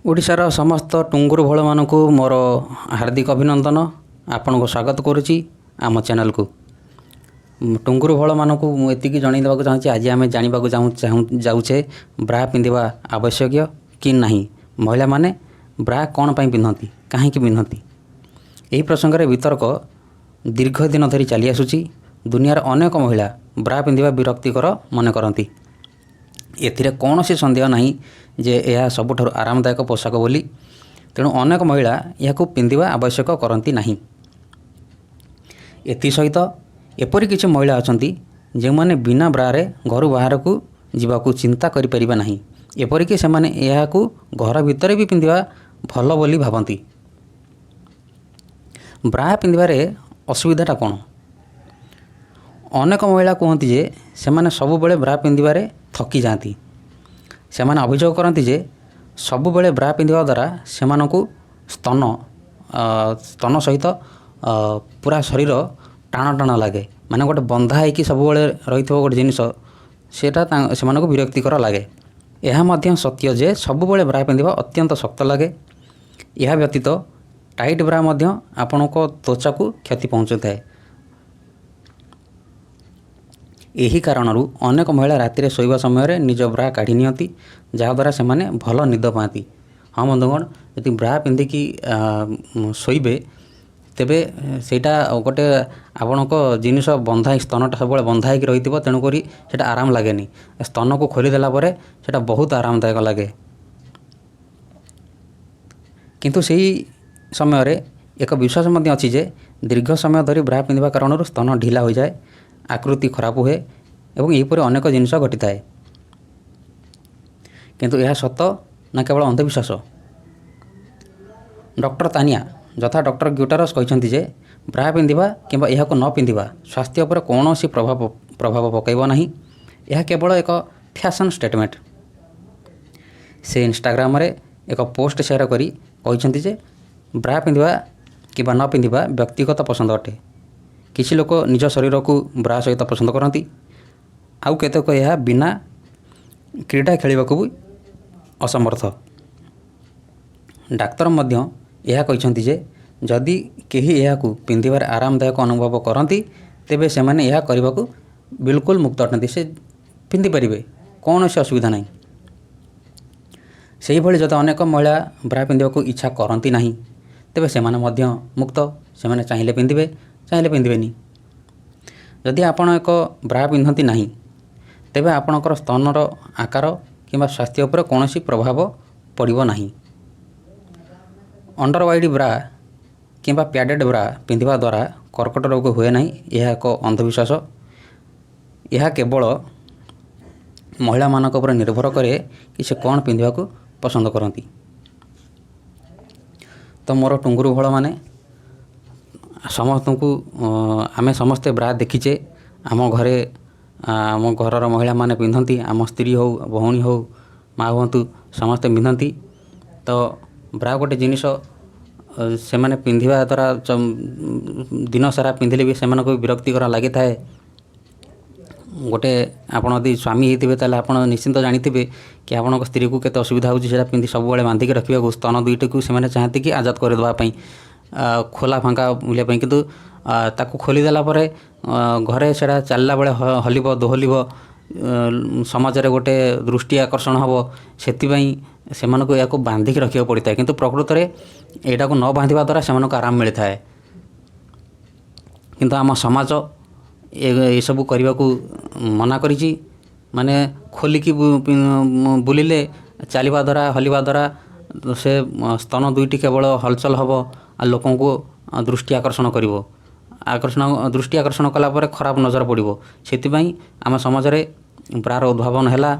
ଓଡ଼ିଶାର ସମସ୍ତ ଟୁଙ୍ଗୁରୁ ଭୋଳମାନଙ୍କୁ ମୋର ହାର୍ଦ୍ଦିକ ଅଭିନନ୍ଦନ। ଆପଣଙ୍କୁ ସ୍ୱାଗତ କରୁଛି ଆମ ଚ୍ୟାନେଲକୁ। ଟୁଙ୍ଗୁରୁ ଭୋଳମାନଙ୍କୁ ମୁଁ ଏତିକି ଜଣାଇ ଦେବାକୁ ଚାହୁଁଛି, ଆଜି ଆମେ ଜାଣିବାକୁ ଚାହୁଁ ଯାଉଛେ ବ୍ରା ପିନ୍ଧିବା ଆବଶ୍ୟକୀୟ କି ନାହିଁ, ମହିଳାମାନେ ବ୍ରା କ'ଣ ପାଇଁ ପିନ୍ଧନ୍ତି, କାହିଁକି ପିନ୍ଧନ୍ତି। ଏହି ପ୍ରସଙ୍ଗରେ ବିତର୍କ ଦୀର୍ଘ ଦିନ ଧରି ଚାଲି ଆସୁଛି। ଦୁନିଆର ଅନେକ ମହିଳା ବ୍ରା ପିନ୍ଧିବା ବିରକ୍ତିକର ମନେ କରନ୍ତି। ଏଥିରେ କୌଣସି ସନ୍ଦେହ ନାହିଁ ଯେ ଏହା ସବୁଠାରୁ ଆରାମଦାୟକ ପୋଷାକ ବୋଲି। ତେଣୁ ଅନେକ ମହିଳା ଏହାକୁ ପିନ୍ଧିବା ଆବଶ୍ୟକ କରନ୍ତି ନାହିଁ। ଏଥିସହିତ ଏପରି କିଛି ମହିଳା ଅଛନ୍ତି, ଯେଉଁମାନେ ବିନା ବ୍ରାରେ ଘରୁ ବାହାରକୁ ଯିବାକୁ ଚିନ୍ତା କରିପାରିବେ ନାହିଁ। ଏପରିକି ସେମାନେ ଏହାକୁ ଘର ଭିତରେ ବି ପିନ୍ଧିବା ଭଲ ବୋଲି ଭାବନ୍ତି। ବ୍ରା ପିନ୍ଧିବାରେ ଅସୁବିଧାଟା କ'ଣ? ଅନେକ ମହିଳା କୁହନ୍ତି ଯେ ସେମାନେ ସବୁବେଳେ ବ୍ରା ପିନ୍ଧିବାରେ ଥକି ଯାଆନ୍ତି। ସେମାନେ ଅଭିଯୋଗ କରନ୍ତି ଯେ ସବୁବେଳେ ବ୍ରା ପିନ୍ଧିବା ଦ୍ୱାରା ସେମାନଙ୍କୁ ସ୍ତନ ସହିତ ପୁରା ଶରୀର ଟାଣ ଟାଣ ଲାଗେ। ମାନେ ଗୋଟେ ବନ୍ଧା ହେଇକି ସବୁବେଳେ ରହିଥିବ ଗୋଟେ ଜିନିଷ, ସେଇଟା ସେମାନଙ୍କୁ ବିରକ୍ତିକର ଲାଗେ। ଏହା ମଧ୍ୟ ସତ୍ୟ ଯେ ସବୁବେଳେ ବ୍ରା ପିନ୍ଧିବା ଅତ୍ୟନ୍ତ ଶକ୍ତ ଲାଗେ। ଏହା ବ୍ୟତୀତ ଟାଇଟ୍ ବ୍ରା ମଧ୍ୟ ଆପଣଙ୍କ ତ୍ୱଚାକୁ କ୍ଷତି ପହଞ୍ଚାଇଥାଏ। ଏହି କାରଣରୁ ଅନେକ ମହିଳା ରାତିରେ ଶୋଇବା ସମୟରେ ନିଜ ବ୍ରା କାଢ଼ି ନିଅନ୍ତି, ଯାହାଦ୍ୱାରା ସେମାନେ ଭଲ ନିଦ ପାଆନ୍ତି। ହଁ ବନ୍ଧୁଗଣ, ଯଦି ବ୍ରା ପିନ୍ଧିକି ଶୋଇବେ, ତେବେ ସେଇଟା ଗୋଟେ ଆପଣଙ୍କ ଜିନିଷ ବନ୍ଧା, ସ୍ତନଟା ସବୁବେଳେ ବନ୍ଧା ହେଇକି ରହିଥିବ। ତେଣୁକରି ସେଇଟା ଆରାମ ଲାଗେନି। ସ୍ତନକୁ ଖୋଲିଦେଲା ପରେ ସେଇଟା ବହୁତ ଆରାମଦାୟକ ଲାଗେ। କିନ୍ତୁ ସେହି ସମୟରେ ଏକ ବିଶ୍ୱାସ ମଧ୍ୟ ଅଛି ଯେ ଦୀର୍ଘ ସମୟ ଧରି ବ୍ରା ପିନ୍ଧିବା କାରଣରୁ ସ୍ତନ ଢିଲା ହୋଇଯାଏ, ଆକୃତି ଖରାପ ହୁଏ ଏବଂ ଏହିପରି ଅନେକ ଜିନିଷ ଘଟିଥାଏ। କିନ୍ତୁ ଏହା ସତ ନା କେବଳ ଅନ୍ଧବିଶ୍ୱାସ? ଡକ୍ଟର ତାନିଆ ଯଥା ଡକ୍ଟର ଗ୍ୟୁଟରସ୍ କହିଛନ୍ତି ଯେ ବ୍ରା ପିନ୍ଧିବା କିମ୍ବା ଏହାକୁ ନ ପିନ୍ଧିବା ସ୍ୱାସ୍ଥ୍ୟ ଉପରେ କୌଣସି ପ୍ରଭାବ ପକାଇବ ନାହିଁ। ଏହା କେବଳ ଏକ ଫ୍ୟାସନ୍ ଷ୍ଟେଟମେଣ୍ଟ। ସେ ଇନଷ୍ଟାଗ୍ରାମରେ ଏକ ପୋଷ୍ଟ ସେୟାର କରି କହିଛନ୍ତି ଯେ ବ୍ରା ପିନ୍ଧିବା କିମ୍ବା ନ ପିନ୍ଧିବା ବ୍ୟକ୍ତିଗତ ପସନ୍ଦ ଅଟେ। କିଛି ଲୋକ ନିଜ ଶରୀରକୁ ବ୍ରା ସହିତ ପସନ୍ଦ କରନ୍ତି, ଆଉ କେତେକ ଏହା ବିନା କ୍ରୀଡ଼ା ଖେଳିବାକୁ ବି ଅସମର୍ଥ। ଡାକ୍ତର ମଧ୍ୟ ଏହା କହିଛନ୍ତି ଯେ ଯଦି କେହି ଏହାକୁ ପିନ୍ଧିବାରେ ଆରାମଦାୟକ ଅନୁଭବ କରନ୍ତି, ତେବେ ସେମାନେ ଏହା କରିବାକୁ ବିଲକୁଲ ମୁକ୍ତ ଅଟନ୍ତି। ସେ ପିନ୍ଧିପାରିବେ, କୌଣସି ଅସୁବିଧା ନାହିଁ। ସେହିଭଳି ଯଦି ଅନେକ ମହିଳା ବ୍ରା ପିନ୍ଧିବାକୁ ଇଚ୍ଛା କରନ୍ତି ନାହିଁ, ତେବେ ସେମାନେ ମଧ୍ୟ ମୁକ୍ତ। ସେମାନେ ଚାହିଁଲେ ପିନ୍ଧିବେ, ଚାହିଁଲେ ପିନ୍ଧିବେନି। ଯଦି ଆପଣ ଏକ ବ୍ରା ପିନ୍ଧନ୍ତି ନାହିଁ, ତେବେ ଆପଣଙ୍କର ସ୍ତନର ଆକାର କିମ୍ବା ସ୍ୱାସ୍ଥ୍ୟ ଉପରେ କୌଣସି ପ୍ରଭାବ ପଡ଼ିବ ନାହିଁ। ଅଣ୍ଡରୱାଇଡ଼ ବ୍ରା କିମ୍ବା ପ୍ୟାଡ଼େଡ଼ ବ୍ରା ପିନ୍ଧିବା ଦ୍ୱାରା କର୍କଟ ରୋଗ ହୁଏ ନାହିଁ, ଏହା ଏକ ଅନ୍ଧବିଶ୍ୱାସ। ଏହା କେବଳ ମହିଳାମାନଙ୍କ ଉପରେ ନିର୍ଭର କରେ କି ସେ କ'ଣ ପିନ୍ଧିବାକୁ ପସନ୍ଦ କରନ୍ତି। ତ ମୋର ଟୁଙ୍ଗୁରୁ ଭୋଳମାନେ ସମସ୍ତଙ୍କୁ, ଆମେ ସମସ୍ତେ ବ୍ରା ଦେଖିଛେ। ଆମ ଘରେ ଆମ ଘରର ମହିଳାମାନେ ପିନ୍ଧନ୍ତି। ଆମ ସ୍ତ୍ରୀ ହେଉ, ଭଉଣୀ ହେଉ, ମା ହୁଅନ୍ତୁ, ସମସ୍ତେ ପିନ୍ଧନ୍ତି। ତ ବ୍ରା ଗୋଟେ ଜିନିଷ, ସେମାନେ ପିନ୍ଧିବା ଦ୍ୱାରା ଦିନ ସାରା ପିନ୍ଧିଲେ ବି ସେମାନଙ୍କୁ ବିରକ୍ତିକର ଲାଗିଥାଏ। ଗୋଟେ ଆପଣ ଯଦି ସ୍ୱାମୀ ହେଇଥିବେ, ତାହେଲେ ଆପଣ ନିଶ୍ଚିନ୍ତ ଜାଣିଥିବେ କି ଆପଣଙ୍କ ସ୍ତ୍ରୀକୁ କେତେ ଅସୁବିଧା ହେଉଛି ସେଇଟା ପିନ୍ଧି ସବୁବେଳେ ବାନ୍ଧିକି ରଖିବାକୁ। ସ୍ତନ ଦୁଇଟିକୁ ସେମାନେ ଚାହାନ୍ତି କି ଆଜାଦ କରିଦେବା ପାଇଁ, ଖୋଲା ଫାଙ୍କା ବୁଲିବା ପାଇଁ। କିନ୍ତୁ ତାକୁ ଖୋଲିଦେଲା ପରେ ଘରେ ସେଇଟା ଚାଲିଲା ବେଳେ ହଲିବ ଦୋହଲିବ, ସମାଜରେ ଗୋଟେ ଦୃଷ୍ଟି ଆକର୍ଷଣ ହେବ। ସେଥିପାଇଁ ସେମାନଙ୍କୁ ଏହାକୁ ବାନ୍ଧିକି ରଖିବାକୁ ପଡ଼ିଥାଏ। କିନ୍ତୁ ପ୍ରକୃତରେ ଏଇଟାକୁ ନ ବାନ୍ଧିବା ଦ୍ୱାରା ସେମାନଙ୍କୁ ଆରାମ ମିଳିଥାଏ। କିନ୍ତୁ ଆମ ସମାଜ ଏସବୁ କରିବାକୁ ମନା କରିଛି। ମାନେ ଖୋଲିକି ବୁଲିଲେ, ଚାଲିବା ଦ୍ୱାରା, ହଲିବା ଦ୍ୱାରା ସେ ସ୍ତନ ଦୁଇଟି କେବଳ ହଲଚଲ ହେବ ଆଉ ଲୋକଙ୍କୁ ଦୃଷ୍ଟି ଆକର୍ଷଣ କରିବ। ଦୃଷ୍ଟି ଆକର୍ଷଣ କଲା ପରେ ଖରାପ ନଜର ପଡ଼ିବ। ସେଥିପାଇଁ ଆମ ସମାଜରେ ବ୍ରାର ଉଦ୍ଭାବନ ହେଲା,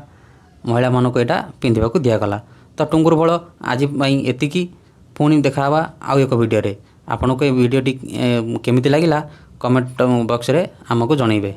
ମହିଳାମାନଙ୍କୁ ଏଇଟା ପିନ୍ଧିବାକୁ ଦିଆଗଲା। ତ ଟୁଙ୍ଗୁରୁ ଭୋଳ, ଆଜି ପାଇଁ ଏତିକି। ପୁଣି ଦେଖା ହେବା ଆଉ ଏକ ଭିଡ଼ିଓରେ। ଆପଣଙ୍କୁ ଏ ଭିଡ଼ିଓଟି କେମିତି ଲାଗିଲା, କମେଣ୍ଟ ବକ୍ସରେ ଆମକୁ ଜଣାଇବେ।